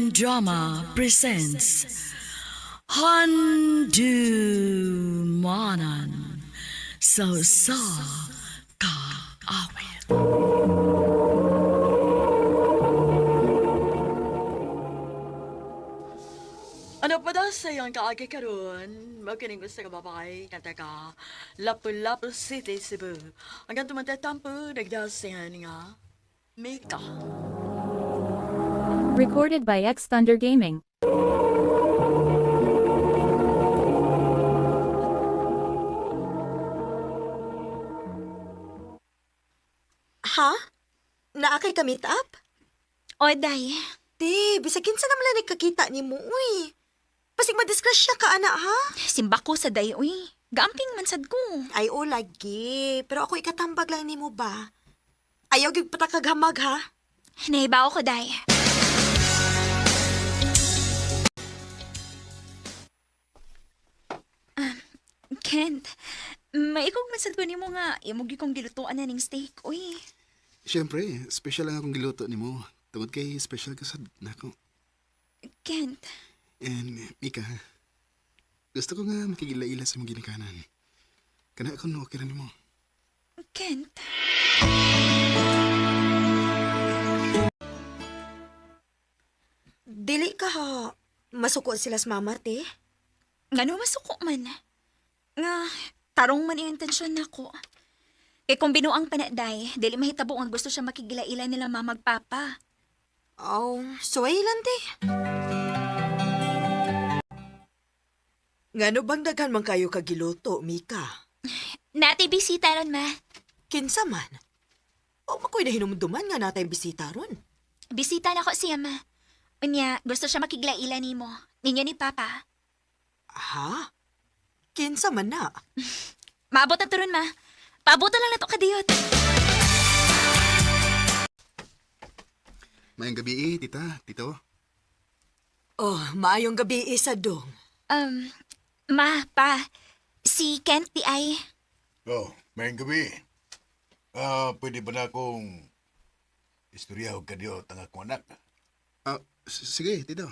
Audio Drama presents Handumanan sa sa kaawit. Ano pa daw sa iyong kaagi karon? Makining gusto ka babae nga taga Lapu-Lapu City, Cebu. Hanggang tumatatampo, nagdasihan nga Mika. Recorded by X Thunder Gaming. Ha? Naa kay ka meet up? O, day. Te, bisag kinsa naman lang nagkakita nimo, uy. Pasig madisgrasya ka, ana, ha? Simba ko sa day, uy. Gaamping man sad ko. Ay, o, lagi. Pero ako ikatambag lang nimo ba? Ayaw gyud patakaghamag, ha? Nahibaw ko, day. Ah, Kent, maikog man sad ko nimo nga imo gyud kong gilutuan na ning steak, uy. Siyempre, special lang akong giluto nimo. Tungod kay special ka sad nako. Kent, And Mika, gusto ko nga makigila-ila sa imong ginikanan. Kana ako no okay ra nimo. Kent. Dili ka, ha? Masuko sila sa mama, te. Ngano masuko man? Nga, tarong man iyang intensyon nako. Kay kung binuang panaday, dili mahitabo ang gusto siya makigila-ila nila mamagpapa. Oh, suway lang, te. Ngano bang daghan man kayo kagiluto, Mika? Nati bisita ron, ma. Kinsa man? O makoy na hinumduman nga natay bisita ron. Bisita na ko siya, ma. Unya, gusto siya makiglaila nimo. Ninyo ni Papa. Ha? Kinsa man na? Maabot na to ron, ma. Paabutan lang na to kadiyot. Maayong gabi eh, tita, tito. Oh, maayong gabi isa dong. Um, ma, pa, si Kent di ay. Oh, mayang gabi. Ah, pwede ba na akong istorya og kadyo tang akong anak? Ah, sige, tito.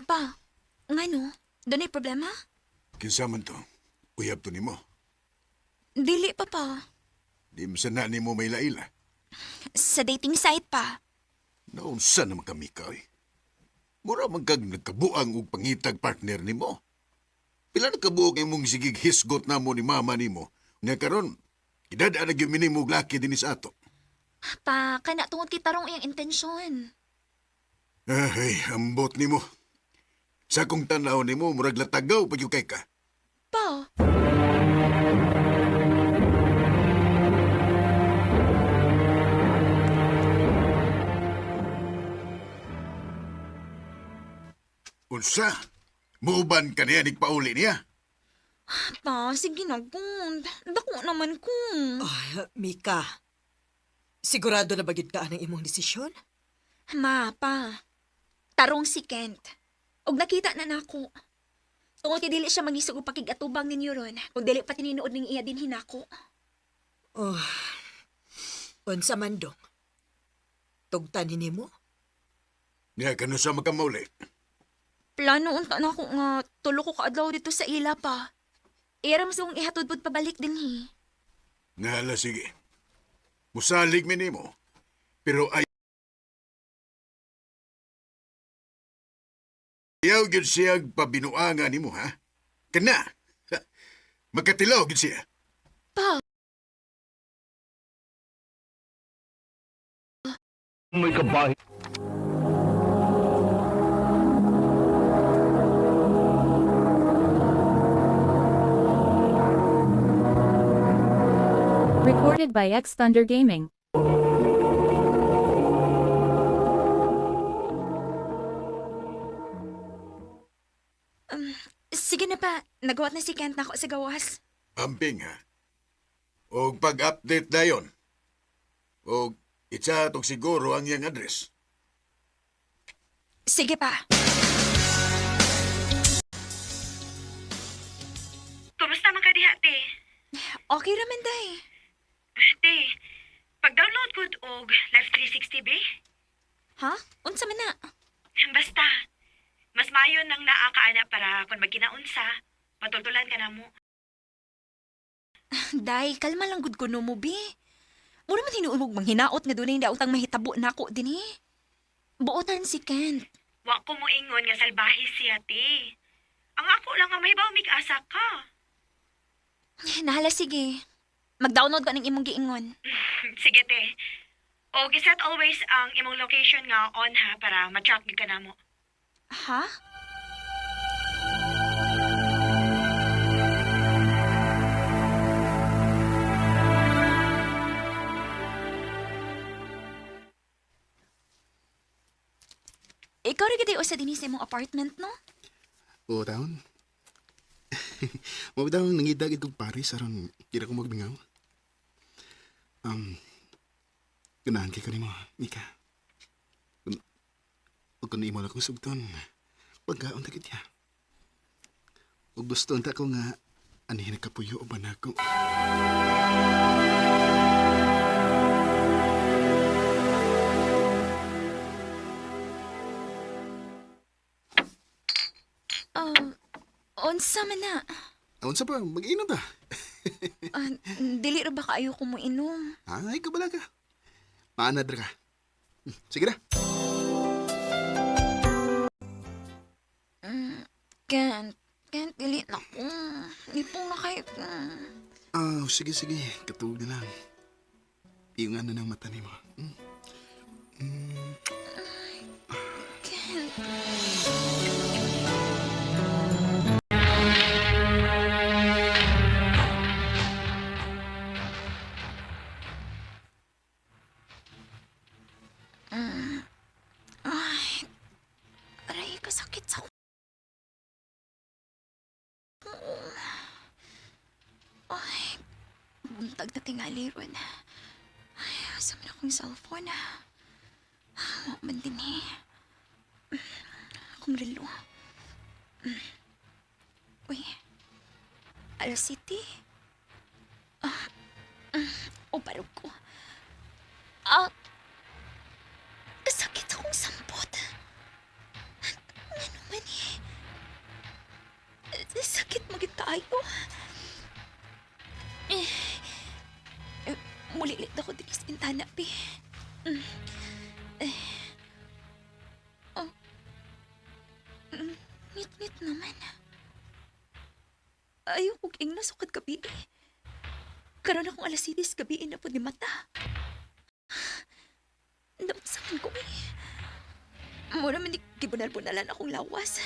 Pa, ngano? Doon ay problema? Kinsa man to? Uyab to nimo. Dili pa pa. Di man na nimo may laila. Sa dating site pa. Naunsa naman kami ka eh. Mura man kag nagkabuang og pangitag partner nimo. Pila na kabuok imong sigig hisgot namo ni mama nimo. Nga karon, gidad-an na gyud mi nimo og laki dinhi sa ato. Pa, kana tungod kay tarong iyang intensyon. Ay, ambot nimo. Sa akong tan-aw nimo, murag latagaw pa gyud kay ka. Pa, Unsa? Muuban ka niya nigpauli niya. pa, sige na, Kent. Dako naman ko. Ay, Mika. Sigurado na bagid ka ang imong desisyon? Ma, pa. Tarong si Kent. Og nakita na nako. Tungod kay dili siya mangisog og pakig-atubang ninyo ron, kung dili pa tinuod ning iya din hinako. Oh, unsa man dong? Tugtan nimo? Niya kanu sa makamauli. Plano unta na ako nga tulo ko kaadlaw dito sa ila pa. Iram sa kong ihatod pud pabalik dinhi. Ngala sige. Musalig mi nimo. Pero ay ayaw gyud siya pabinuanga nimo ha. Kana. Makatilaw gyud siya. Pa, May kabahi. Recorded by X Thunder Gaming. sige na pa. Nagawat na si Kent nako sa gawas. Amping ha. Og pag-update dayon. Og itsa tog siguro ang iyang address. Sige pa. Kumusta man ka diha, te? Okay raman day. Te, pag-download ko og Life 360 360 be? Ha? Unsa man na? Basta, mas maayo nang naa ka ana para kung magkinaunsa, matultulan ka na mo. Day, kalma lang gud kuno mo, bi. Mura man hinuumog manghinaot nga dunay daotang mahitabo nako dinhi. Buotan si Kent. Wa ko moingon nga salbahe siya, te. Ang ako lang nga mahibaw mig-asa ka. Nahala sige. Mag-download ka ng imong giingon. Sige, te. O giset always ang imong location nga on ha para ma-track gyud ka namo. Ha? Ikaw ra gid usa dinhi sa imong apartment, no? Oo, taon. Mao daw nangidagid kong Paris aron di na ko magmingaw. Um, ganahan kay ko nimo, Mika. Kun ug kun imo na kong sugton, pagkaon ta gid ya. Ug gusto unta ko nga anhi nakapuyo uban nako. Unsa man na? Unsa pa, mag-inom ta. Ah, dili ra ba kaayo ko moinom? Ay, kabala ka. Maanad ra ka. Sige na. Kent, Kent, dili na ko. Lipong na kayo. Ah, sige, sige. Katulog na lang. Iyong ano ng mata nimo. Hmm? Kent. Ay, aray, kasakit sa Ay, buntag na tingali ron. Ay, asa man akong cellphone. Wa man din eh. Akong relo. Uy, alas City. Ah, o barog ko. Ah, kasakit akong sampot. Ano man eh. Sakit magit tayo. Eh, eh, mulilit ako din sa bintana, pi. Eh. Oh. Ngit-ngit naman. Ayaw kong ingna sukad gabi eh. Karon akong alas 6 gabi na po ni mata. Naunsaman ko eh. Mura man di gibunal-bunalan akong lawas.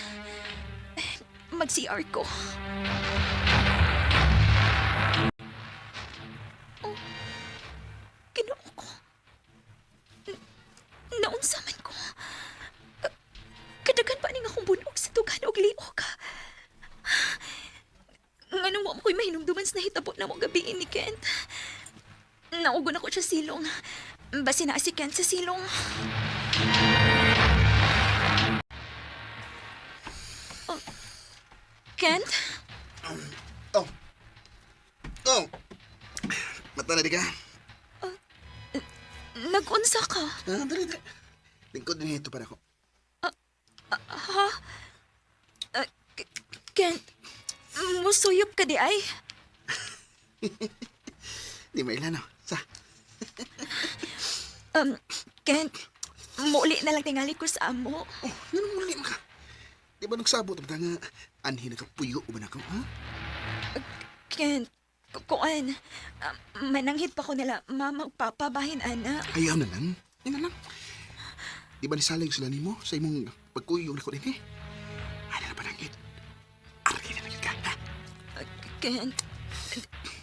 Eh, mag-CR ko. Oh, Ginoo ko. Naunsaman ko. Kadagan pa ning akong bunog sa dugan og liog. Nganong wa mo ko'y mahinumduman sa nahitabo na mo gabiin ni Kent. Naugon ako siya silong. Basi na si Kent sa silong. Oh, Kent? Oh. Oh. Mata na di ka. Nag-unsa ka? Ah, dali, dali. Lingkod din ito para ko. Ha? Kent, musuyop ka di ay. Di mailano. Sa. Kent, muuli na lang tingali ko sa amo. Oh, nanong muli man ka? Di ba nagsabot ba nga anhi nakapuyo ba na ko, ha? Kent, kuan, mananghid pa ko nila mama ug papa bahin ana. Ayaw na lang. Yan na lang. Di ba nisalig sila nimo sa imong pagkuyog na ko din eh? Ano na pananggit? Arki na lang yun ka, ha? Kent,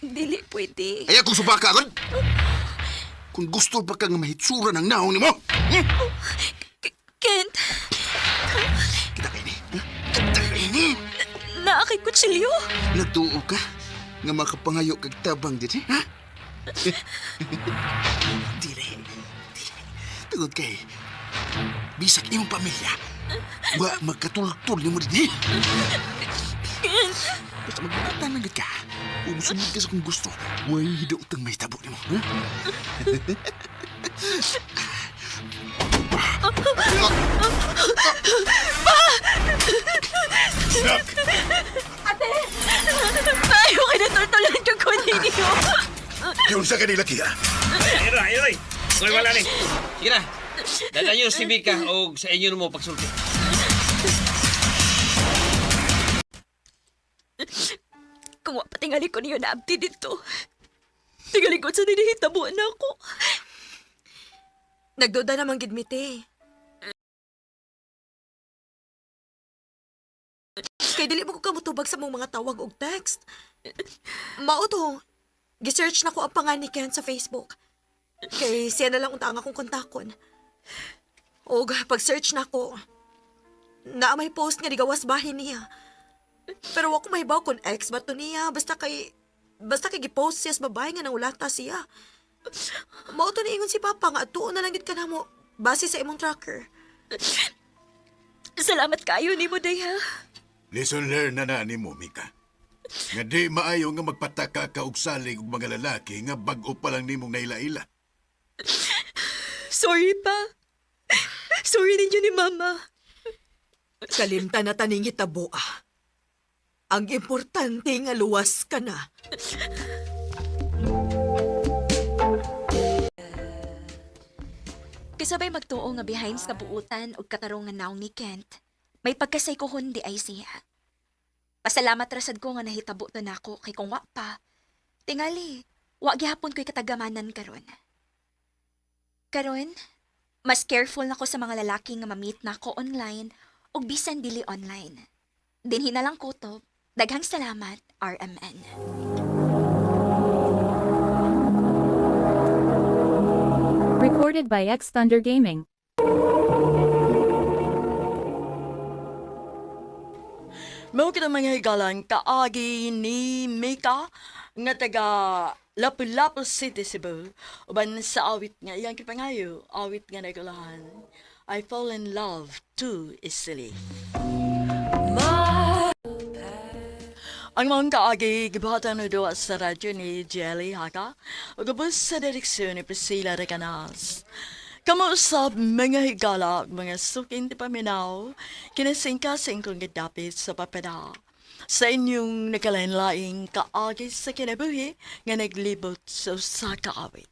dili pwede. Ayaw kong subaka agad! Kung gusto pa kang mahitsura ng naong nimo! Hmm? Kent, Kita kayo ni. Ha? Kita kayo ni! naa kay kutsilyo. Nagtuo ka nga makapangayo kag tabang din, eh, ha? Dire, dire. Tungod kay, bisag imong pamilya, wa magkatultol nimo din, eh. Basta magbata lang gid ka. Kung musunod ka sa kung gusto, way hidautang may tabo nimo, ha? Yun sa kanila kiya. Ayun, ayun, ay. Ngayon wala ni. Sige na. Dala niyo si Mika o sa inyo mo pagsulti. Kung wa patingali ko niyo naabti dito. Tingali ko sa dinihitabo na ako. Nagduda naman gid mi te. Kay dili mo ko kamutubag sa mong mga tawag og text. Mao to. Gisearch na ko ang pangan ni Ken sa Facebook. Kay siya na lang unta ang akong kontakon. Og pag-search na ko, naa may post nga nigawas bahin niya. Pero wa ko mahibaw kung ex ba to niya. Basta kay gipost siya sa babae nga nangulata siya. Mao to niingon si Papa nga atuon na lang gid ka namo base sa imong tracker. Salamat kayo nimo day ha. Lesson learned na na nimo, Mika. Nga di maayo nga magpataka ka og salig og mga lalaki nga bag-o pa lang nimong naila-ila. Sorry pa. Sorry ninyo ni Mama. Kalimta na taning hitabo ah. Ang importante nga luwas ka na. Kasabay magtuo nga behind sa kabuutan ug katarungan naong ni Kent, may pagkasaykohon di ay siya. Pasalamat rasad ko nga nahitabo to nako kay kung wa pa. Tingali, wa gihapon ko'y katagamanan karon. Karon, mas careful na ko sa mga lalaki nga ma-meet nako online ug bisan dili online. Dinhi na lang ko to. Daghang salamat, RMN. Recorded by X Thunder Gaming. Mao kita mga higalan kaagi ni Mika nga taga Lapu-Lapu City, Cebu. Uban sa awit nga iyang kipangayo, awit nga nagulahan. I fall in love too easily. Ang mga kaagi, gibahatan na doa sa radyo ni Jelly Haka o gabos sa direksyon ni Priscilla Recanas. Kamo usab mga higala, ug mga suking ti paminaw, kinasingkasing kong gidapit sa papada. Sa inyong nakalain-laing kaagi sa kinabuhi nga naglibot sa usa ka awit.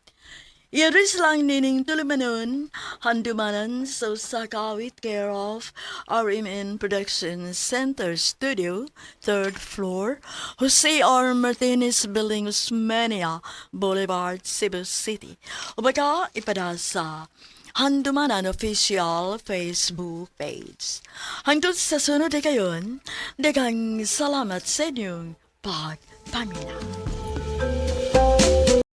Iyaris lang nining tulumanon, handumanan sa usa ka awit care of RMN Production Center Studio, third floor, Jose R. Martinez Building, Osmeña Boulevard, Cebu City. O baka ipada sa Handumanan Official Facebook page. Hangtod sa sunod na kayon, daghang salamat sa inyong pagpaminaw.